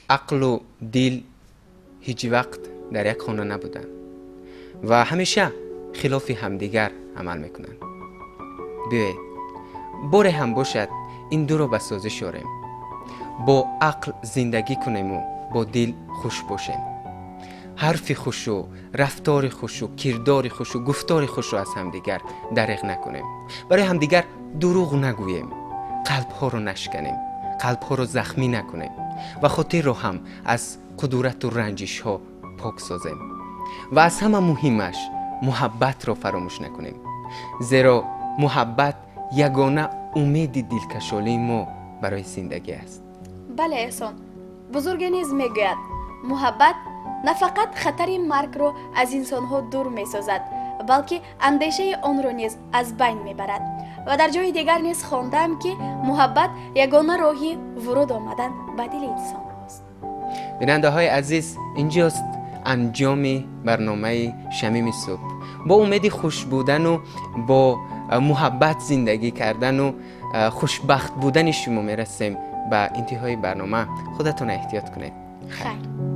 Ақлу дил ҳеҷ вақт дар як хона набуданд ва ҳамеша хилофи ҳамдигар амал мекунанд. Биёед, боре ҳам бошад, ин дуро ба созиш орем, бо ақл зиндагӣ кунему бо дил хуш бошем. Ҳарфи хушу рафтори хушу кирдори хушу гуфтори хушро аз ҳамдигар дареғ накунем, барои ҳамдигар дурӯғ нагӯем, қалбҳоро нашканем, қалбҳоро захмӣ накунем ва хотирро ҳам аз қудурату ранҷишҳо пок созем ва аз ҳама муҳимаш муҳаббатро фаромӯш накунем, зеро муҳаббат ягона умеди дилкашолии мо барои зиндагӣ аст. Бале, Эҳсон, бузурге низ мегӯяд: муҳаббат на фақат хатари маргро аз инсонҳо дур месозад, балки андешаи онро низ аз байн мебарад. Ва дар ҷои дигар низ хондаам, ки муҳаббат ягона роҳи вуруд омадан ба дили инсонҳост. Бинандаҳои азиз, инҷост анҷоми барномаи Шамими субҳ. Бо умеди хуш будану бо муҳаббат зиндагӣ кардану хушбахт будани шумо мерасем ба интиҳои барнома. Худатон эҳтиёт кунед. Хайр.